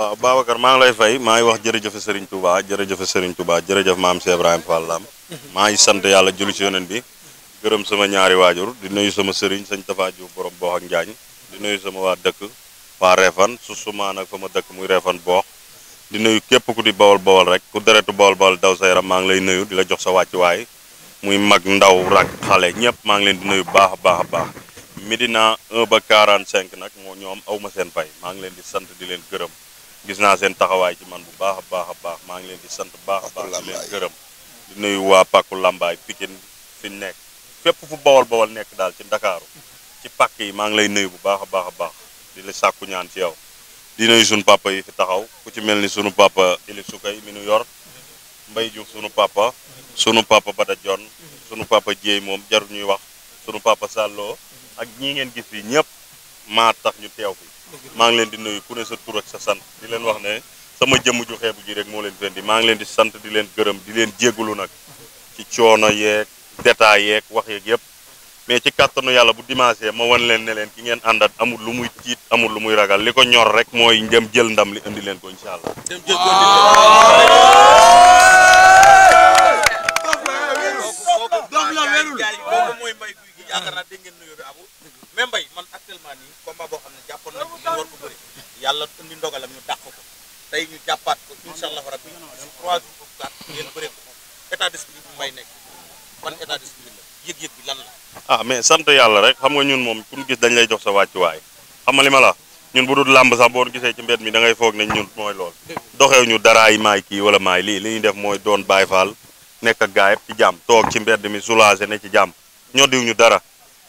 waaw Babacar maa ngi lay fay maa ngi wax jërëjëf Serigne Touba jërëjëf Serigne Touba jërëjëf maam Cheikh Ibrahima Fall Lam maa ngi sant yàlla julli ci yonent bi gërëm sama ñaari waajur di nuyu sama Serigne sëñ Tafa Diouf borom boox ak Njaañ di nuyu sama waa dëkk waa Refan susuma nag fa ma dëkk muy Refan boox di nuyu képp ku di bawol bawol rek ku deretu bawol bawol daw sa yaram maa ngi lay nuyu di la jox sa wàccuwaay muy mag ndaw rak xale ñëpp maa ngi leen di nuyu baax a baax a baax Médina 1 ba 45 nag moo ñoom aw ma seen fay maa ngi leen di sant di leen gërëm gis naa seen taxawaay ci man bu baax a baax a baax maa ngi leen di sant baax a baax di leen gërëm di nuyu waa Pàkku Lambaay Pikine fi ñu nekk fépp fu bawol bawol nekk daal ci Ndakaaru ci pàkk yi maa ngi lay nuyu bu baax a baax a baax di la sàkku ñaan ci yow di nuyu sunu papa yi fi taxaw ku ci mel ni sunu papa Ili Sukay mi nu yor Mbay Juuf sunu papa Bada Jon sunu papa Jéey moom jarul ñuy wax sunu papa Sàlloo ak ñii ngeen gis fi ñëpp maa tax ñu teew fi maa ngi leen di nuyu ku ne sa tur ak sa sant di leen wax ne sama jëmm ju xeebu ji rek moo leen fendi maa ngi leen di sant di leen gërëm di leen jégalu nag ci coono yeeg détail yeeg wax yeeg yëpp mais ci kàttanu yàlla bu dimanche ma wan leen ne leen ki ngeen àndat amul lu muy tiit amul lu muy ragal li ko ñor rek mooy njëm jël ndam li indi leen ko incha allah. mais Mbaye man actuellement nii combat boo xam ne jàppoon nañ ko war ko bëri yàlla indi ndogalam ñu dàq ko tey ñu jàppaat ko incha allah rabbi 3 jours ou 4 ngeen bëre ko état d'esprit bi Mbaye nekk ban état d'esprit la yëg-yëg bi lan la. ah mais sant yàlla rek xam nga ñun moom ku ñu gis dañ lay jox sa wàccuwaay xam nga li ma la ñun bu dul làmb sax boo gisee ci mbedd mi da ngay foog ne ñun mooy lool doxew ñu daraay maay kii wala maay lii li ñuy def mooy doon Baay Faal nekk ak gaa yëpp ci jàmm toog ci mbedd mi soulagé ne ci jàmm ñoo diw ñu dara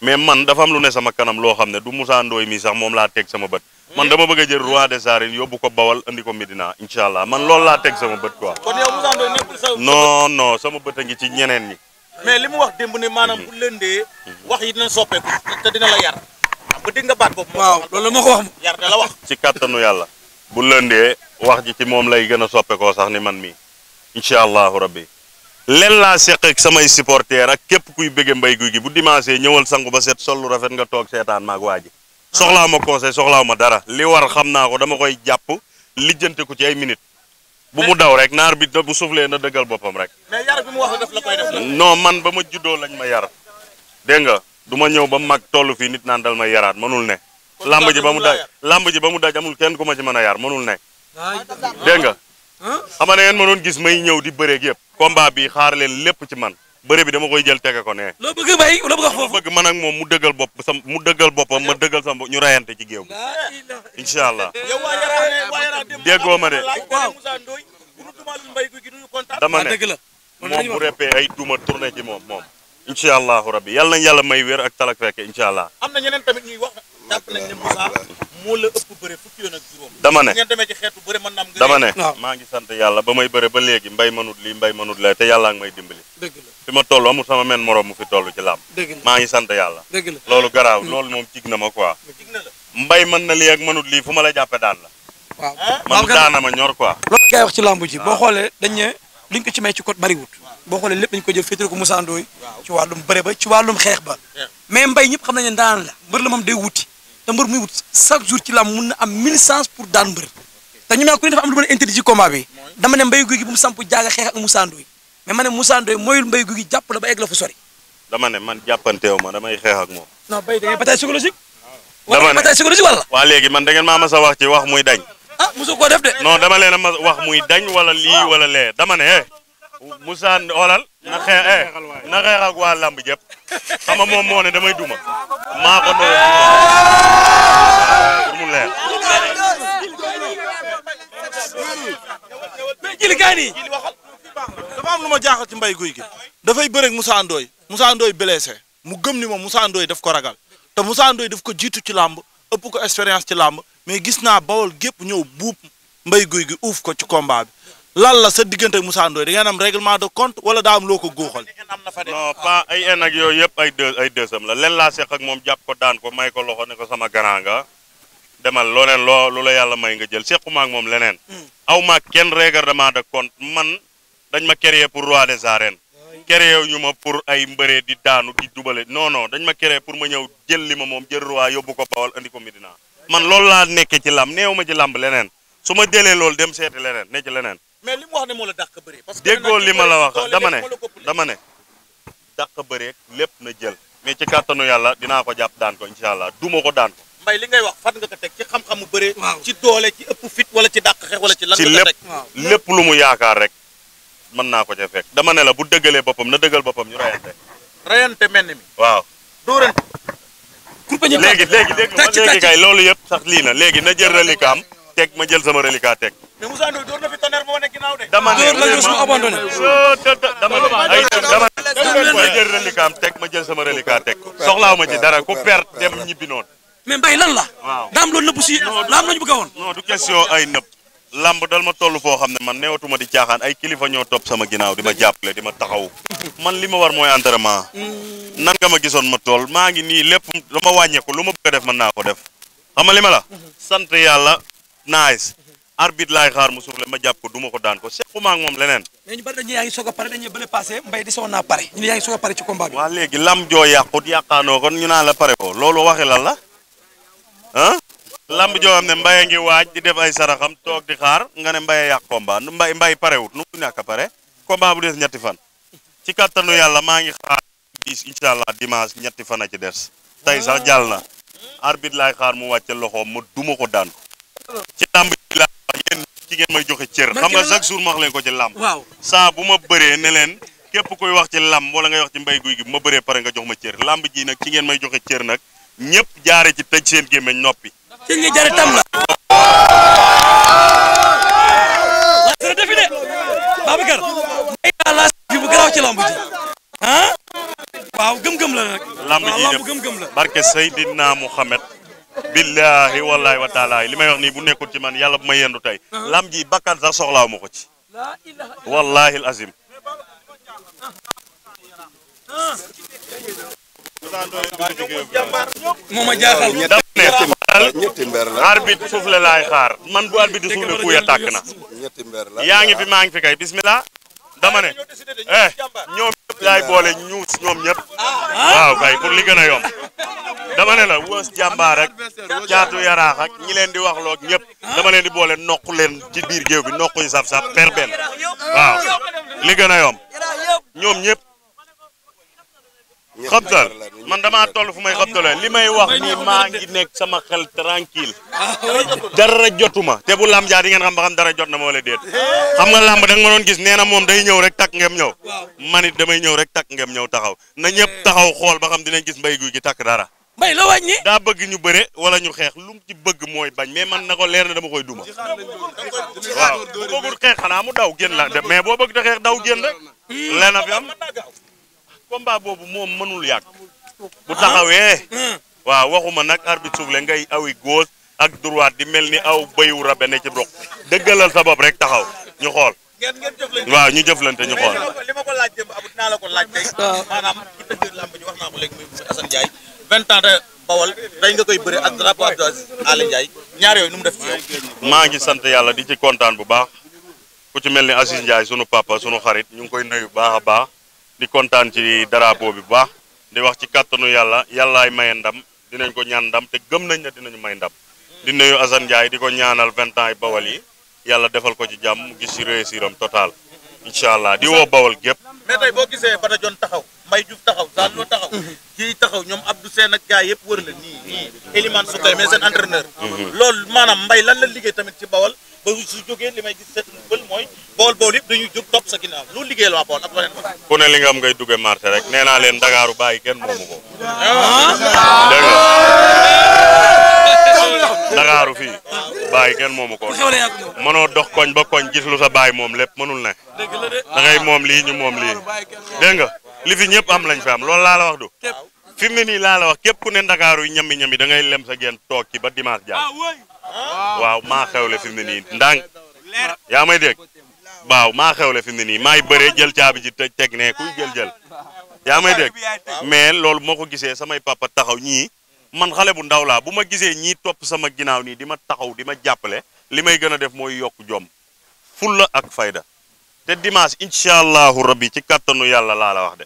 mais man dafa am lu ne sama kanam loo xam ne du Moussa Ndoye mi sax moom laa teg sama bët man dama bëgg a jël roi des arènes yóbbu ko Bawal andi ko Médina incha allah man loolu laa teg sama bët quoi. kon yow Moussa Ndoye nekkul sa. non non sama bët a ngi ci ñeneen ñi. mais li mu wax démb ne maanaam bu lëndee wax yi dina soppeeku te dina la yar ba dégg nga baat boobu. waaw loolu moo ko wax. yar da la wax. ci kattanu yàlla bu lëndee wax ji ci moom lay gën a soppeekoo sax ni man mii incha allahu rabbi leen laa seq ak samay supporter ak képp kuy bëgge Mbaye Gouy Gui bu dimanche ñëwal sangu ba set sol lu rafet nga toog seetaan maag waa ji soxlaa ma conseil soxlaa ma dara li war xam naa ko dama koy jàpp lijjante ko ci ay minutes bu mu daw rek naar bi bu suuflee na dëggal boppam rek. mais yar bi mu wax def la koy def la. non man ba ma juddoo lañ ma yar dégg nga du ma ñëw ba mag toll fii nit naan dal may yaraat mënul ne. lamb ji ba mu daj amul kenn ku ma ci mën a yar mënul ne. dégg nga xam nga ngeen ma doon gis may ñëw di bëreeg yëpp. combat bi xaar leen lépp ci man bëre bi dama koy jël tege ko ne. loo bëgg Mbaye loo bëgg wax foofu bëgg man ak moom mu dëggal boppam ma dëggal sama ñu rayante ci géew bi incha allah. yow waa Yarax déggoo ma de. waaw Moussa Ndoye bu nu tuumaalul Mbaye Gouy Gui du ñu kontaan. dama ne dëgg la moom bu reppee ay duma tourné ci moom incha allahu rabbi yàlla nañ yàlla may wér ak talak fekke incha allah. am na ñeneen tamit ñuy wax jàpp nañ ne Moussa moo la ëpp bëre fukki yoon ak juróom. dama ne ngeen demee ci xeetu bëre mën na am. dama ne maa ngi sant yàlla ba may bëre ba léegi mbay mënut lii mbay mënut la te yàlla ngi may dimbali. dëgg la fi ma toll amul sama men morom mu fi toll ci làmb. dëgg la maa ngi sant yàlla. dëgg la loolu garaaw loolu moom jig na ma quoi. jig na la mbay mën na lii ak mënut lii fu ma la jàppe daan la. waaw man daana ma ñor quoi. loolu la gars yi wax ci lamb ji boo xoolee dañ ne liñ ko ci may ci côté bariwut boo xoolee lépp dañ ko jël féetale ko Moussa Ndoye ci wàllum bëre ba ci wàllum xeex ba mais Mbaye ñëpp xam nañ ne daan la mbër la moom day wuti te mbër muy wut chaque jour ci lamb mun na am 1000 chance pour daan mbër te ñu ku ne dafa am lu mën a interdit ci combat bi dama ne Mbaye Gouy Gui bu mu samp jaaga xeex ak Moussa Ndoye mais ma ne Moussa Ndoye mooyul Mbaye Gouy Gui jàpp la ba egg la fu sori dama ne man jàppanteewu ma damay xeex ak moom. non Mbaye da ngay bataille psychologique dama ne wala bataille psychologique wala waa léegi man da ngeen maa mas a wax ci wax muy dañ. ah mosu ko def de non dama leen a ma wax muy dañ wala lii wala lee dama ne Moussa xoolal na xeex ak waa lamb jëpp xam nga moom moo ne damay duma maa ko doon pour mu leer. mais jëli gaa nii dafa am lu ma jaaxal ci Mbaye Gouy Gui dafay bëreeg Moussa Ndoye blessé mu gëm ni moom Moussa Ndoye daf ko ragal te Moussa Ndoye daf ko jiitu ci làmb ëpp ko expérience ci làmb mais gis naa Bawol gépp ñëw buub Mbaye Gouy Gui uuf ko ci combat bi lan la sa diggante ak Moussa Ndoye da ngeen am règlement de compte wala daa am loo ko góoxal. non pas ay en ak yooyu yëpp ay dësam la leen laa seq ak moom jàpp ko daan ko may ko loxo ne ko sama grand nga demal looleen lu la yàlla may nga jël sequma ak moom leneen aw ma kenn règlement de compte man dañ ma créé pour roi des arènes créé ñu ma pour ay mbëree di daanu di dubale non dañ ma créé pour ma ñëw jël li ma moom jël roi yóbbu ko Bawol andi ko Médina man loolu laa nekkee ci làmb néew ma ci làmb leneen su ma jëlee loolu dem seeti leneen ne ci leneen. mais li mu wax ne moo la dàq bëree. parce que déggoo li ma la wax dama ne dàq bëree lépp na jël. mais ci kàttanu yàlla dinaa ko jàpp daan ko incha allah duma ko daan ko. mbay li ngay wax fan nga ko teg ci xam-xamu bëree. ci doole ci ëpp fit wala ci dàq xeex wala ci lan nga ko teg. ci lépp lu mu yaakaar rek mën naa ko ca fekk dama ne la bu dëggalee boppam na dëggal boppam ñu rayante. rayante mel ni mi. waaw. dóorante. léegi kay loolu yëpp sax lii na léegi na jël relikaam teg ma jël sama reliquat teg. mais Moussa Ndoye door na fi tonnerre moo nekk ginnaaw de. dama ne ma jël reliquat teg ma jël sama reliquat teg soxlaaw ma ci dara ku perte dem ñibbi noonu. mais Mbaye lan la. waaw daam loolu nëbb si laam lañu bëgg a woon. non du question ay nëbb. lamb dal ma toll foo xam ne man neewatuma di caaxaan ay kilifa ñoo topp sama ginnaaw di ma jàppale di ma taxaw man li ma war mooy entraînement. nan nga ma gisoon ma tool maa ngi nii lépp dama wàññeeku lu ma bëgg a def mën naa ko def xam nga li ma la. sant yàlla nice. arbitre laay xaar mu suufle ma jàpp ko duma ko daan ko sequma ak moom leneen. mais ñu bari dañuy yaa ngi soog a pare dañuy bële passé Mbaye di soog naa pare ñu ne yaa ngi soog a pare ci combat bi. waa léegi lam joo yàqut yàqaanoo kon ñu naan la pare ko loolu waxi lan la ah. lamb joo xam ne Mbaye ngi waaj di def ay saraxam toog di xaar nga ne Mbaye yàq combat Mbaye parewut nu mu ñàkk a pare combat bu des ñetti fan ci kattanu yàlla maa ngi xaar bis incha allah dimanche ñetti fan a ci des tey sax jàll na arbitre laay xaar mu wàcce loxoom ma duma ko daan ko ci lamb ji laa wax yéen ci ngeen may joxe cër xam nga chaque jour ma wax leen ko ci lamb saa bu ma bëree ne leen képp kuy wax ci lamb wala ngay wax ci Mbaye Gouy Gui bu ma bëree pare nga jox ma cër lamb ji nag ci ngeen may joxe cër nag ñëpp jaare ci tëj seen gémmeñ noppi ci nga jare tam la la defi de Babacar la fi bu garaaw ci lamb ji ah waaw gëm-gëm la nag lamb ji def gëm-gëm la barke Seydina Muhammad billahi wallahi wa taala li may wax nii bu nekkul ci man yàlla bu ma yendu tey lamb ji bakkan sax soxlaaw ma ko ci wallahi al azim moo ma jaaxal ñetti mber la arbitre suuf la laay xaar man bu arbitre suuf la kuya tàkk na ñetti mber la yaa ngi fi maa ngi fi kay bismillah dama ne ñoom ñëpp laay boole ñuus ñoom ñëpp waaw kay pour li gën a yomb dama ne la wës jàmbaar rek caatu yaraax ak ñi leen di wax loog ñëpp dama leen di boole noq leen ci biir géew bi noq yi saf-saf per benn waaw li gën a yomb ñoom ñëpp xabtal man damaa toll fu may xabtalee li may wax nii maa ngi nekk sama xel tranquille dara jotuma te bu lamb jaa di ngeen xam ba xam dara jot na moo la déet xam nga lamb da nga ma doon gis nee na moom day ñëw rek takk ngem ñëw man it damay ñëw rek takk ngem ñëw taxaw na ñëpp taxaw xool ba xam dinañ gis Mbaye Gouy Gui takk dara Mbaye la wàññi daa bëgg ñu bëre wala ñu xeex lu mu ci bëgg mooy bañ mais man na ko leer na dama koy duma waaw bu bëggul xeex xanaa mu daw génn la mais boo bëgg te xeex daw génn rek leena fi am combat boobu moom mënul yàgg bu taxawee waaw waxuma nag arbitre suuf le ngay awi gauche ak droite di mel ni aw bayu rabe ne ci roq dëggalal sa bopp rek taxaw ñu xool waaw ñu jëflante ñu xool li ma ko laaj démb abu dinaa la ko laaj tey maanaam ki tëgg lamb ji wax naa ko léegi muy Assane Ndiaye 20 ans de Bawol day nga koy bëre ak drapeau Abdou Aziz Aly Ndiaye ñaar yooyu nu mu def ci yow maa ngi sant yàlla di ci kontaan bu baax ku ci mel ni Aziz Ndiaye sunu papa sunu xarit ñu ngi koy nuyu baax a baax di kontaan ci drapeau bi bu baax di wax ci kàttanu yàlla yàllaay maye ndam dinañ ko ñaan ndam te gëm nañ ne dinañu may ndam di nuyu Assane Ndiaye di ko ñaanal 20 ans yi Bawol yi yàlla defal ko ci jàmm mu gis ci réussiram total incha allah di woo Bawol gépp mais tey boo gisee Bada Dione taxaw Mbaye Diouf taxaw Zallo taxaw kii taxaw ñoom Abdou Sène ak gars yëpp wër la nii Elimane Soukay mais seen entraîneur loolu maanaam Mbaye lan la liggéey tamit ci Bawol ba su jógee li may gis seet bël mooy Bawol yëpp dañuy jóg topp sa ginnaaw loolu liggéeyal waa Bawol ak leneen ku ne li nga am ngay duggee marché rek nee naa leen Dakaaru bàyyi kenn moomu ko dégg nga Dakaaru fii bàyyi kenn moomu ko mënoo dox koñ ba koñ gis lu sa bàyyi moom lépp mënul ne da ngay moom lii ñu moom lii dégg nga li fi ñëpp am lañ fi am loolu laa la wax du fi mu ne nii laa la wax képp ku ne Dakaaru yi ñami da ngay lem sa geen toog ci ba dimanche jaar waaw maa xewle fi mu ne nii ndànk yaa may dégg waaw maa xewle fi mu ne nii maay bëree jël caabi ji tëj teg ne kuy jël yaa may dégg mais loolu moo ko gisee samay papa taxaw ñii man xale bu ndaw laa bu ma gisee ñii topp sama ginnaaw nii di ma taxaw di ma jàppale li may gën a def mooy yokk jom fulla ak fayda te dimanche incha allahu rabbi ci kattanu yàlla laa la wax de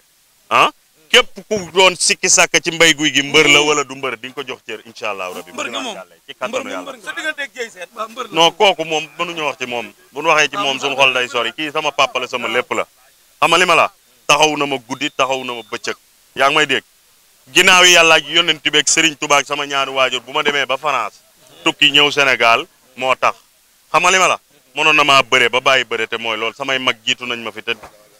ah képp ku doon sikki sàkk ci Mbaye Gouy Gui mbër la wala du mbër di nga ko jox cër incha allahu rabi. mbër nga moom ci kattanu yàlla. sa digganteeg Dieye Sène. non kooku moom mënuñu wax ci moom bu ñu waxee ci moom suñu xol day sori kii sama papa la sama lépp la xam nga li ma la taxaw na ma guddi taxaw na ma bëccëg yaa ngi may dégg ginnaaw yi yàlla ak yonent bi ak Serigne Touba ak sama ñaari waajur bu ma demee ba France tukki ñëw Sénégal moo tax xam nga li ma la mënoon na maa bëre ba bàyyi bëre te mooy loolu samay mag jiitu nañ ma fi te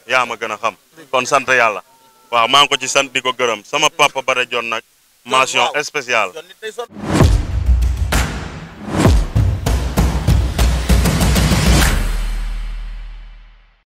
yaa ma gën a xam kon sant yàlla waaw maa ngi ko ci sant di ko gërëm sama papa Bada Jon nag mention spéciale.